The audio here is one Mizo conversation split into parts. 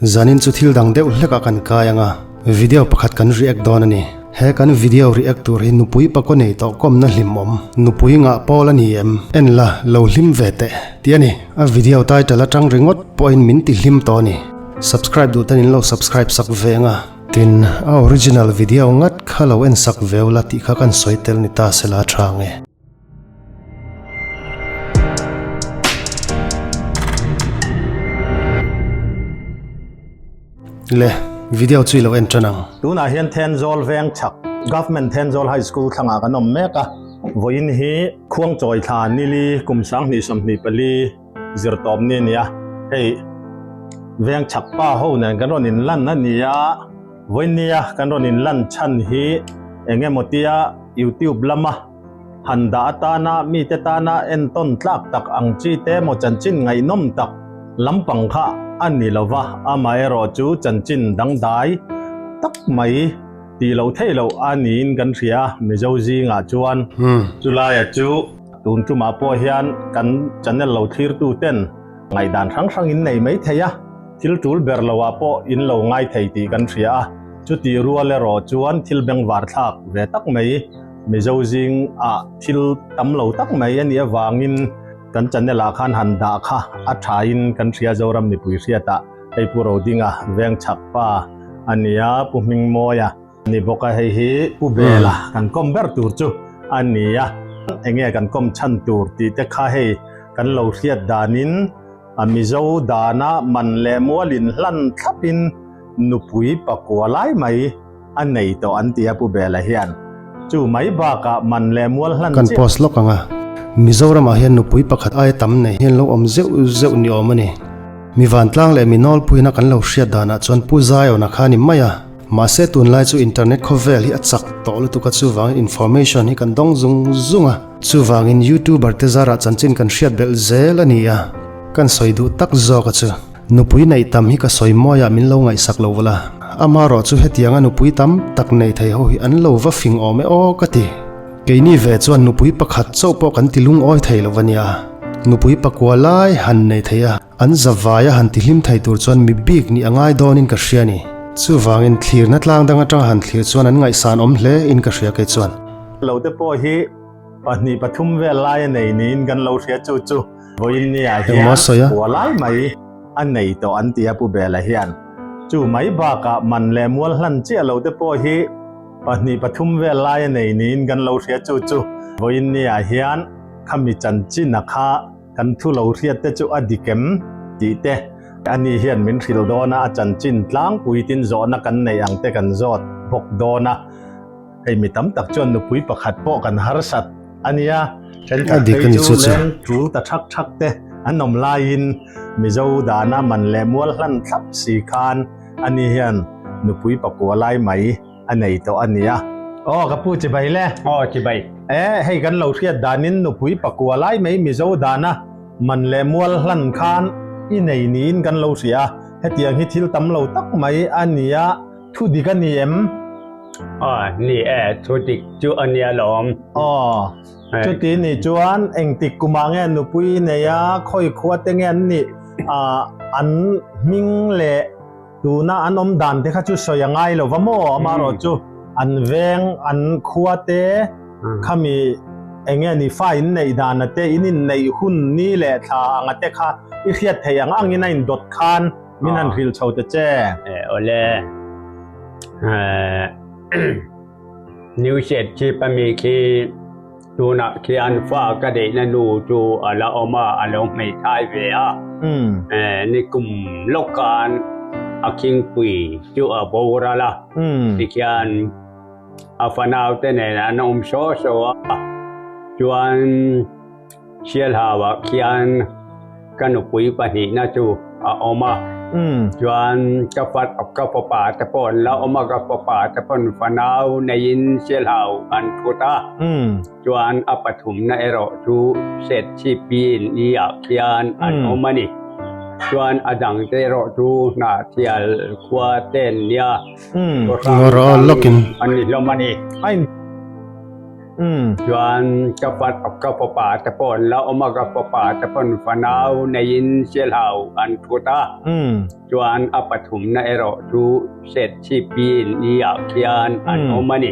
Zanin chu thil dang deuh hlekah kan kai ang a, video pakhat kan react dawn a ni. He kan video react tur hi nupui pakaw nei tawh kawmna hlimawm, nupui ngah pawl a ni em? En la, lo hlim ve teh, tih a ni. A video title atang ringawt pawhin min ti hlim tawh a ni. Subscribe duh ten in lo subscribe sak ve ang a. Tin, a original video ngat kha lo en sak ve ula tih kha kan sawi tel ni ta sela a tha ang e. Le, video chu i lo en tan ang. Tunah hian Thenzawl veng chhak Government Thenzawl High School thlangah kan awm mek a, vawiin hi Khuangchawi thla nili kum 2024 zirtawp ni a ni a, hei veng chhak pa ho nen kan rawn inlan a ni a, vawiin nia kan rawn inlan chhan hi eng emaw tia YouTube lama Han dah atana mite tana entawn tlak tak ang chi te maw chanchin ngaihnawm tak lampang kha a ni lo va, amaherawh chu chanchin dangdai tak mai tih loh theih loh a niin kan hria a, Mizo zingah chuan. Chulaia chu tun tumah pawh hian kan channel lo thlirtu ten ngaihdan hrang hrang in nei mai thei a, thil tul ber loah pawh in lo ngai thei tih kan hria a, chutih rual erawh chuan thil bengvar thlak ve tak mai Mizo zing ah thil tam lo tak mai a nih avangin kan channel ah khan han dah kha a tha in kan hria Zoram mipui hriat ah hei Pu Rodinga veng chhak pa a nia Pu Hmingmawia a ni bawk a hei hi Pu Bela kan kawm ber tur chu a ni a enge kan kawm chhan tur tih te kha hei kan lo hriat danin a Mizo dana man leh mual in hlan thlap in nupui pakua lai mai A nei tawh an ti a Pu Bela hian. Chu mai bakah man leh mual hlan Kan chiah. post lawk ang a, Mizoramah hian nupui pakhat aia tam nei hian lo awm zeuh zeuh ni awm a ni. Mi vantlang leh mi nawlpuina kan lo hriat danah chuan Pu Zion-a kha a ni mai a, mahse tunlai chu internet khawvel hi a chak tawh lutuk a chuvangin information hi kan dawng zung zung a, chuvangin youtuber te zarah chanchin kan hriat belh zel a ni a, kan sawi duh tak zawk a chu. Nupui neih tam hi ka sawi mawi ah min lo ngaihsak lo vla. Amarawh chu hetianga nupui tam tak nei thei ho hi an lo va fing awm e aw ka ti. Keini ve chuan nupui pakhat chauh pawh kan ti lungawi thei lo va nia. Nupui pakua lai han nei thei a, an zavai a han ti hlim thei tur chuan mi bik nih a ngai dawnin ka hria ni. Chuvangin thlirna tlang dang atanga han thlir chuan an ngaihsan awm hle in ka hria kei chuan. Lo te pawh hi pahnih pathum vel lai a nei niin kan lo hria chu chu. Vawiin nia hian khua lai mai a nei tawh an ti a Pu Bela hian. Chu mai bakah man leh mual hlan chiah lo te pawh hi pahnih pathum vel lai a nei niin kan lo hria chu chu vawiin nia hian khami chanchin a kha kan thu lo hriat te chu a dik em tih te ani hian min hrilh dawn a, a chanchin tlangpui tin zawhna kan neih ang te kan zawt bawk dawn a. Hei mi tam tak chuan nupui pakhat pawh kan harsat a nia, thenkhat phei chu leng tul ta thak thak te an awm laiin Mizo dana man leh mual hlan thlap si khan ani hian nupui pakua lai mai a nei tawh a nia. Aw ka pu chibai le. Aw chibai. E hei kan lo hriat danin nupui pakua lai mai Mizo dana man leh mual hlan khan i nei niin kan lo hria a, hetiang hi thil tam lo tak mai a nia. Thu dik a ni em? Aw, ni e, thu dik chu a nia lawm. Aw, chuti ni chuan engtik kumah nge nupui nei a, khawi khua te nge an nih, an hming leh tuna an awm dan te kha chu sawi a ngai lo va maw? Amaherawh chu an veng, an khua te khami eng nge ni fa in neih dan a te, in inneih hun ni leh thla ang a te kha i hriat theih ang angin a indawt khan Min han hrilh chho ta che. Awle. New Shet khi pami khi tunah khian fa ka deihna nu chu a la awm a, a lo hmeithai ve a. Ni kum lawk khan a khingpui chu a boral a. Tikhian a fanau te nen an awm saw saw a. Chuan Sialhauah khian ka nupui pahnihna chu a awm a, chuan ka fa ka fapa te pawh an la awm a, ka fapa te pawn fanau neiin Sialhau an thut a, chuan a pathumna erawh chu Setchhipiin i ah khian an awm a ni. Chuan a dangte erawh chu Hnahthial khua te an nia, Ngawrh lawkin an ni hlawm a ni. Chuan ka ka fapa te pawh an la awm a, ka fapa te pawn fanau neiin Sialhau an thut a. Chuan a pathumna erawh chu Serchhipi ni ah khian an awm a ni.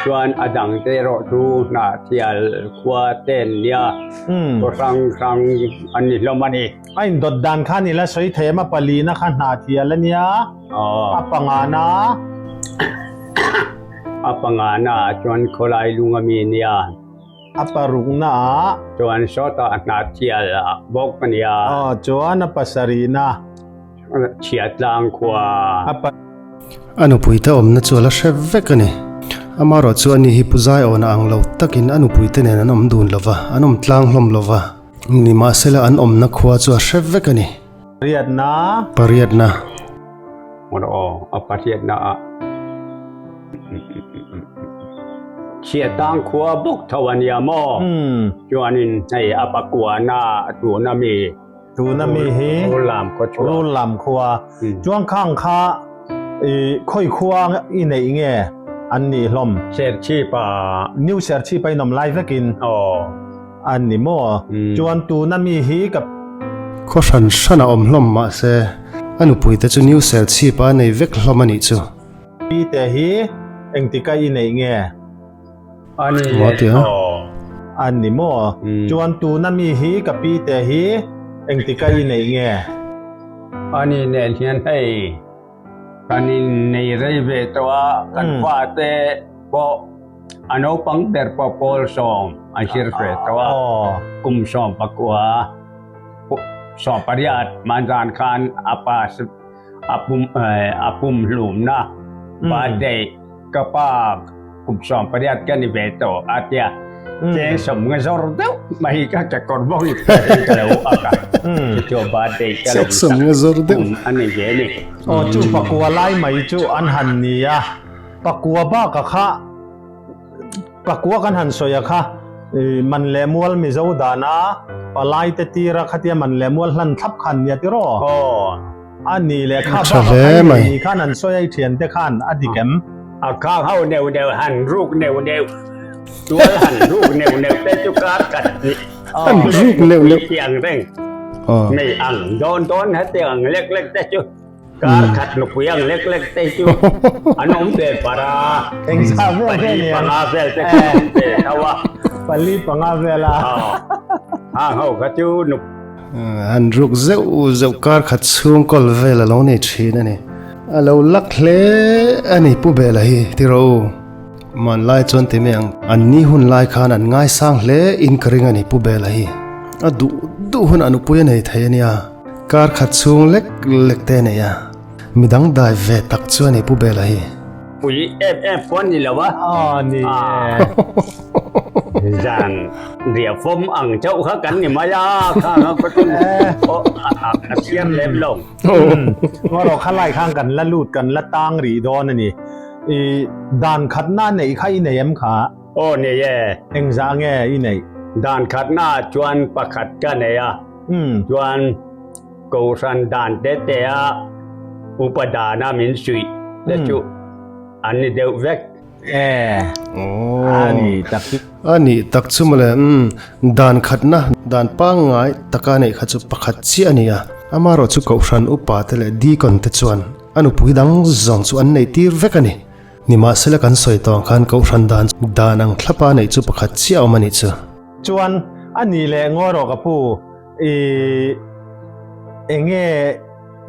Chuan a dangte erawh chu Hnahthial khua te an nia, khaw hrang hrang an ni hlawm a ni. A indawt dan kha ni la sawi thei em a palina kha Hnahthial a nia, a pangana. A pangana ah chuan khawlai lung a mi nia. A parukna ah. Chuan sawtah Hnahthial ah bawk a nia. Aw chuan a pasarihna. Chhiatlang khua. A pa. A nupuite awmna chu a la hre vek a ni. Amaherawh chu ani hi Pu Zaiawna ang lo takin a nupuite nen an awm dun lo va, an awm tlang hlawm lo va. Nimahsela an awmna khua chu a hre vek a ni. Pariatna. Pariatna. Aw, a pariatna ah Chhiatlang khua bawk tho a nia maw? Chuanin hei a pakuana tuna mi. Tuna mi hi Rullam khua chhuak. Rullam khua. Chuangkhang kha i khawi khua i neih nge an nih hlawm? Serchhip ah. New Serchhip a inawm lai vekin. Aw. An ni maw? Chuan tuna mi hi ka. Khaw hran hran a awm hlawm mahse a nupui te chu New Serchhip ah a nei vek hlawm a nih chu. Pi te hi engtika i neih nge? A ni e aw. A ni maw? Chuan tuna mi hi ka pi te hi engtika i neih nge? A ni nen hian hei kan innei rei ve tawh a, kan fate pawh a naupang ber pawh pawl sawm a zir ve tawh a, kum 19 18 hmanzan khan a pass a pum a pum hlumna birthday ka pa kum 18 ka ni ve tawh a tia cheng sawm nga zawr deuh mai ka kekawr bawk i ka lo ak a chu birthday ka lo sawm nga zawr deuh kum a ni ve ni. Aw chu pakua lai mai chu an han ni a, pakua baka kha Pakua kan han sawi a kha, man leh mual Mizo dana palai te tira khatia man leh mual hlan thlap khan nia tiraw? Aw. A ni leh kha Tha bak a hle khai mai. ni khan an sawi a i thian te khan a dik em? A khang ho neuh neuh han ruk neuh neuh, tual han ruk neuh neuh te chu kar khat hnih. Han ruk neuh neuh. Tiang reng. Aw. Mei ang dawn dawn hetiang ang lek lek te chu. Kar khat nupui ang lek lek te chu an awm ve par a. Engzah vel ve Pali nen. panga vel te kha an awm ve tho a. Pali panga vel a. Hang ho kha chu nup. An ruk zeuh zeuh kar khat chhung kawl vel a lo nei thin a ni. A lo lak hle a ni Pu Bela hi ti rawh u. Hmanlai chuan ti mai ang. An ni hun lai khan an ngaisang hle in ka ring a ni Pu Bela hi. A duh duh hun a nupui a nei thei a nia. Kar khat chhung lek lek te a nei a, midang dai ve tak chu a ni Pu Bela hi. Pui em em pawh a ni lo a. Aw ni e. Zan riah fawm ang chauh kha kan ni mai a, kha kha ka tum pawh a siam lem lo. Ngaw kha lai khan kan la lut kan la tang rih dawn a ni. I dan khatna neih kha i nei em kha? Aw nei e. Engzah nge i neih? Dan khatna chuan pakhat ka nei a. Chuan Kohhran dan te te a upa dana min suih te chu an ni deuh vek. E, a ni tak chu. A ni tak chu mawle, umm, dan khatna, dan pangngai taka neih kha chu pakhat chiah a ni a. Amaherawh chu Kohhran upa te leh Deacon te chuan a nupui dang zawng chu an neih tir vek a ni. Nimahsela kan sawi tawh ang khan Kohhran dan dan ang thlapa neih chu pakhat chiah a awm a nih chu. Chuan a nih leh ngawi rawh ka pu, i enge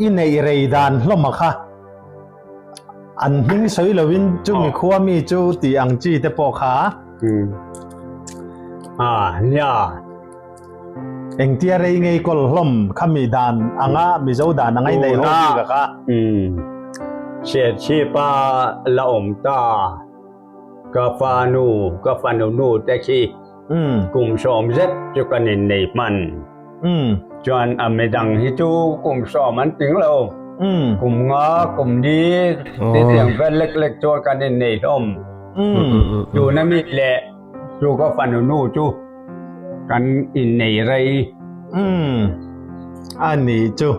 i neih rei dan hlawm a kha an hming sawi lovin chumi khua mi chu tih ang chi te pawh kha. A nia. Engtia rei ngei kawl hlawm kha mi dan anga Mizo dan anga i neih ho bik a kha. Serchhip a la awm ta. Ka fanu, ka fanu nu te khi kum sawm zet chu kan innei hman. Chuan a midang hi chu kum sawm an ting lo. Kum nga, kum ni ti tiang vel lek lek chuan kan innei hlawm. Tuna mi leh chu ka fanu nu chu kan innei rei. A ni chu.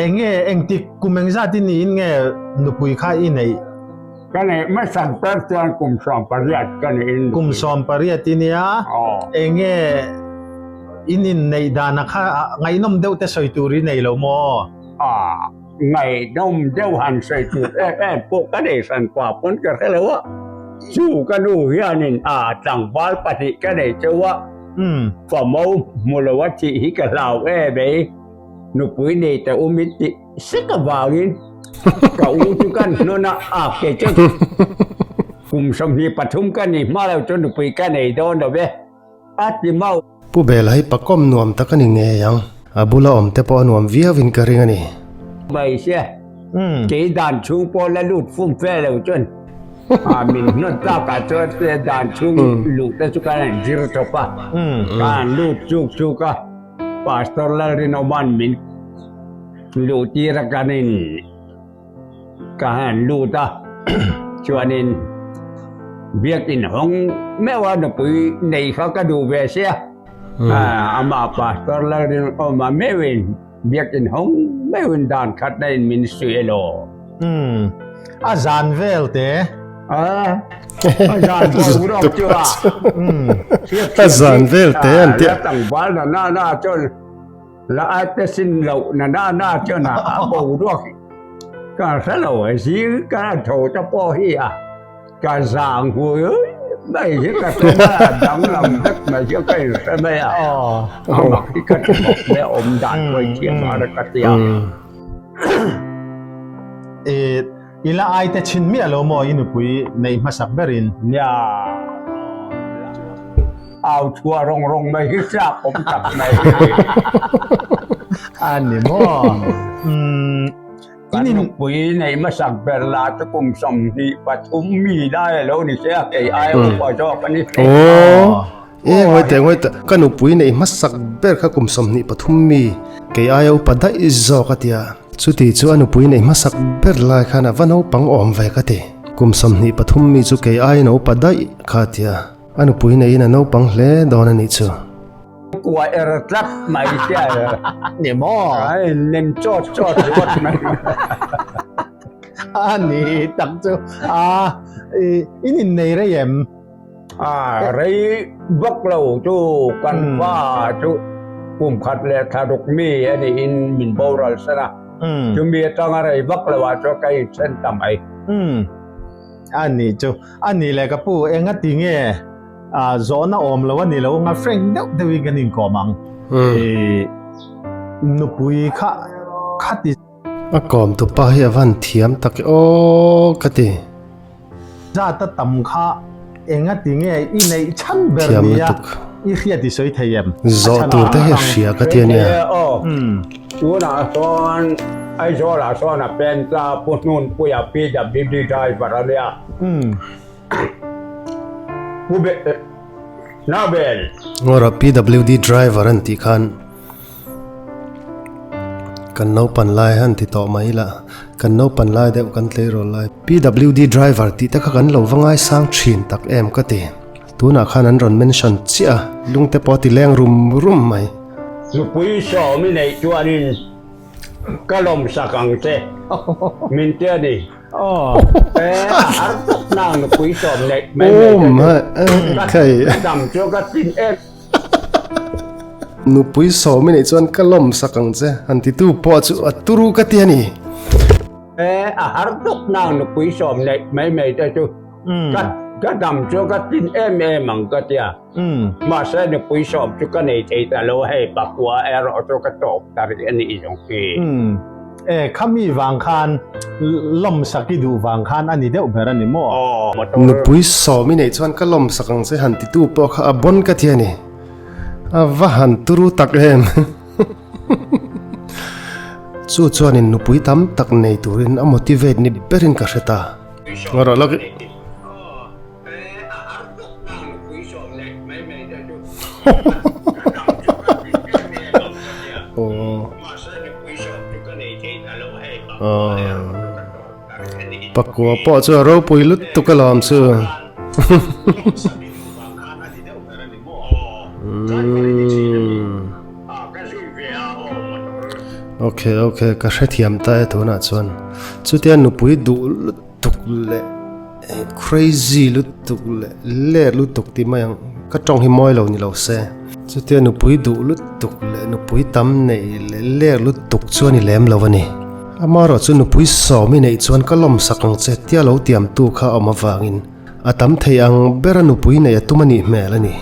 Enge engtik kum engzat i niin nge nupui kha i neih? Ka neih hmasak ber chuan kum 18 ka niin. Kum 18 i nia, enge in inneih dana kha ngaihnawm deuh te sawi tur i nei lo maw? A, ngaihnawm deuh han sawi tur em em pawh ka nei hran pa pawn ka hre lo a, chu ka nu hianin a tlangval pahnih ka nei cheu a, famo hmu lo a thih hi ka hlau em ei, nupui nei ta um in tih sek avangin ka u chu kan hnawn a, a kei chuan kum 23 ka ni hma lo chu nupui ka nei dawn lo ve. A ti mau. Pu Bela hi pakawm nuam tak a ni ngei ang. A bula awm te pawh a nuam viau in ka ring a ni. Mai sia, kei dan chhung pawh la lut fum fe lo chuan a min hnawt tak ah chuan te dan chhung luh te chu kan han zir tawp a, ka han lut chuk chuk a, Pastor Lalrinawma'n min luh tir a kan in. Ka han lut a, chuanin biakin hawng meuh a nupui nei kha ka duh ve sia. Amah Pastor Lalrinawma meuhin biakin hawng meuhin dan khatna in min suih elaw. Umm, a zan vel te. A, a zan boruak chu a. A zan vel te an tia. La tlangval na na na chuan. La a te sin loh na na na chuan a a boruak ka hre lo a zing ka tho ta pawh hi a ka zang hui mai hi ka hre mai a danglam vek mai hi ka inhre mai a a mak hi ka ti bawk mai a awm dan pawh i thiam a ka ti a. I la ai te chhin miah lo maw i nupui neih hmasak berin? Nia. Au chhuah rawng rawng mai hi chak awm tak mai hi. A ni maw? Umm. Kan nupui neih hmasak ber lah chu kum 23 mi lai a lo ni se a, kei aia upa zawk a ni. Aw. E ngawi teh ngawi teh, ka nupui neih hmasak ber kha kum 23 mi, kei aia upa daih zawk a tia. Chuti chu a nupui neih hmasak ber lai khan a va naupang awm ve ka ti. Kum 23 mi chu kei aiin a upa daih kha a tia. A nupui neihin a naupang hle dawn a nih chu. Kua er tlat mai sia er. Ni maw? Ai nem chawt chawt ringawt mai. A ni tak chu. A in innei rei em? A rei vak lo chu kan pa chu kum khat leh thla ruk mi a niin min boral san a, chumi atanga rei vak lo ah chuan ka inthen ta mai. A ni chu, a ni le ka pu enga ti nge zawhna awm lo a ni lo anga frank deuh deuhin kan inkawm ang. Nupui kha khati. A kawm tupa hi a van thiam tak e aw ka ti. Zat a tam kha enga ti nge i neih chhan ber Thiam nia lutuk. i hriat i sawi thei em? A Zawh chhan tur te hi a ang. hria ka ti a nia. Hei aw, tunah sawn Aizawlah sawn a pen ta Pu Hnunpuia PWD driver a nia. Pu Be Nabel. Ngawrah PWD driver an tih khan. Kan naupan lai han ti tawh mai ila, kan naupan lai deuh kan tleirawl lai PWD driver tih te kha kan lo va ngaisang thin tak em ka ti. Tunah khan an rawn mention chiah a, lungte pawh a ti leng rum rum mai. Nupui sawm i neih chuanin ka lawmsak ang che min ti a ni. A har tak nang nupui sawm neih mai mai te chu ka dam chu ka chin em. Nupui sawm i neih chuan ka lawm sak ang che, han titu pawh chu a turu ka ti a ni. E, a har tawp nang nupui sawm neih mai mai te chu ka ka dam chu ka tin em em ang ka tia. Mahse nupui sawm chu ka nei thei ta lo hei pakua erawh chu ka tawp ta rih a nih zawng hi. E, khami vang khan lawm sak i duh vang khan a ni deuh ber a ni maw? Aw, motor. Nupui sawm i neih chuan ka lawm sak ang che han titu pawh kha a bawn ka ti a ni. A va han turu tak em. Chu chuanin nupui tam tak nei turin a motivate ni berin ka hre ta. Ngarawh lawk i. Pakua pawh chu a ropui lutuk alawm chu. Okay okay ka hrethiam ta e tunah chuan chutia nupui duh lutuk leh. Crazy lutuk leh let lutuk tih mai ang, ka tawng hi mawi lo ni lo se. Chutia nupui duh lutuk leh nupui tam neih leh let lutuk chu a ni lem lo a ni. Amaherawh chu nupui sawm i neih chuan ka lawmsak ang che tia lo tiamtu kha a awm avangin a tam thei ang bera nupui neih a tum a nih hmel a ni.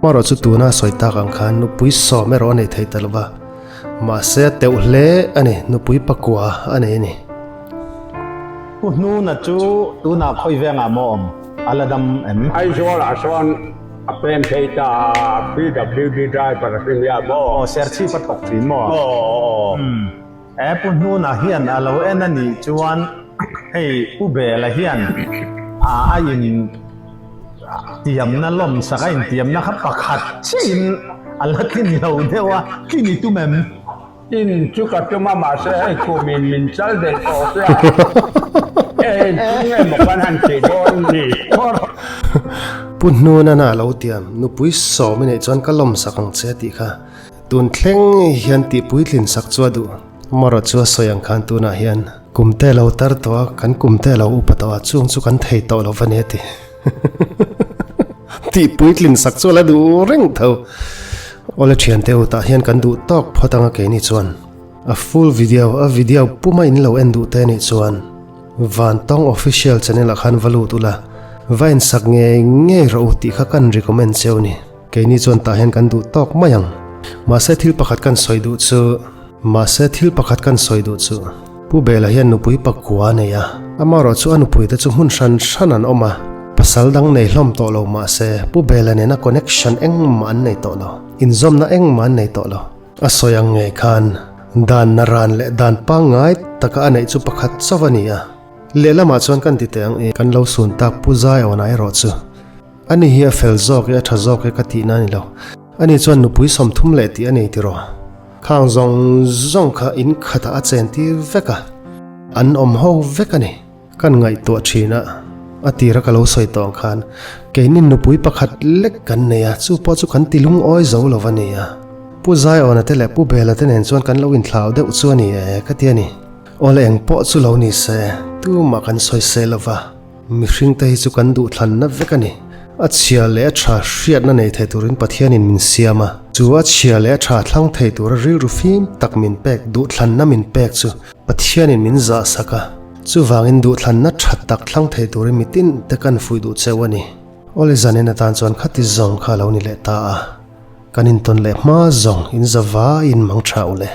Amaherawh chu tuna a sawi tak ang khan nupui sawm erawh a nei thei ta lo va. Mahse a teuh hle a ni, nupui pakua a nei a ni. Pu Hnuna chu tunah khawi vengah maw awm? A la dam em? Aizawl ah sawn a pem phei ta a, PWD driver a hrim ya maw? Aw, Serchhip a thawk thin maw? Aw, aw. Umm, e Pu Hnuna hian a lo en a nih chuan hei Pu Bela hian a a in tiamna lawmsak a intiamna kha pakhat chiahin a la tlin lo deuh a, tlin i tum em? Tin chu ka tum a, mahse hei kumin min chal daih tawh sia, hei chu nge maw kan han tih dawn ni? Pu Hnunana a lo tiam, nupui sawm i neih chuan ka lawmsak ang che tih kha tun thleng hian tih puitlin sak chu a duh. Amarawh chu a sawi ang khan tunah hian kum te lo tar tawh a, kan kum te lo upa tawh a, chung chu kan thei tawh lo va ni a ti. Tih puitlin sak chu a la duh reng tho. Awle thiante u tah hian kan duh tawk phawt anga keini chuan a full video a video puma in lo en duh te nih chuan Vantawng official channel ah khan va lut ula va en sak ngei ngei rawh u tih kha kan recommend cheu ni. Keini chuan tah hian kan duh tawk mai ang. Mahse thil pakhat kan sawi duh chu Mahse thil pakhat kan sawi duh chu Pu Bela hian nupui pakua a nei a, amaherawh chu a nupuite chu hmun hran hran an awm a, pasal dang nei hlawm tawh lo mahse Pu Bela nena connection engmah an nei tawh lo, inzawmna engmah an nei tawh lo. A sawi ang ngei khan dan naran leh dan pangngai taka a neih chu pakhat chauh a ni a, lehlamah chuan kan ti teh ang i kan lo sun tak Pu Zaiawna erawh chu Ani hi a fel zawk e, a tha zawk e ka tihna a ni lo. Ani chuan nupui 30 leh tih a nei tiraw? Khang zawng zawng kha in khatah a chen tir vek a, an awm ho vek a ni. Kan ngaihtuah thin a, a tira ka lo sawi tawh ang khan keinin nupui pakhat lek kan nei a, chu pawh chu kan ti lungawi zo lo va ni a. Pu Zaiawna te leh Pu Bela te nen chuan kan lo inthlau deuh chu a ni e ka ti a ni. Awle eng pawh chu lo ni se, tumah kan sawi sel lo va. Mihring te hi chu kan duhthlanna vek a ni. A chhia leh a tha hriatna nei thei turin Pathianin min siam a. Chu a chhia leh a tha thlang thei tura rilru fim tak min pek, duhthlanna min pek chu Pathianin min zahsak a. Chuvangin duhthlanna tha tak thlang thei turin mitin te kan fuih duh cheu a ni. Awle zanin atan chuan khati zawng kha a lo ni leh ta a. Kan intawn leh hma zawng in zavaiin mang tha u le.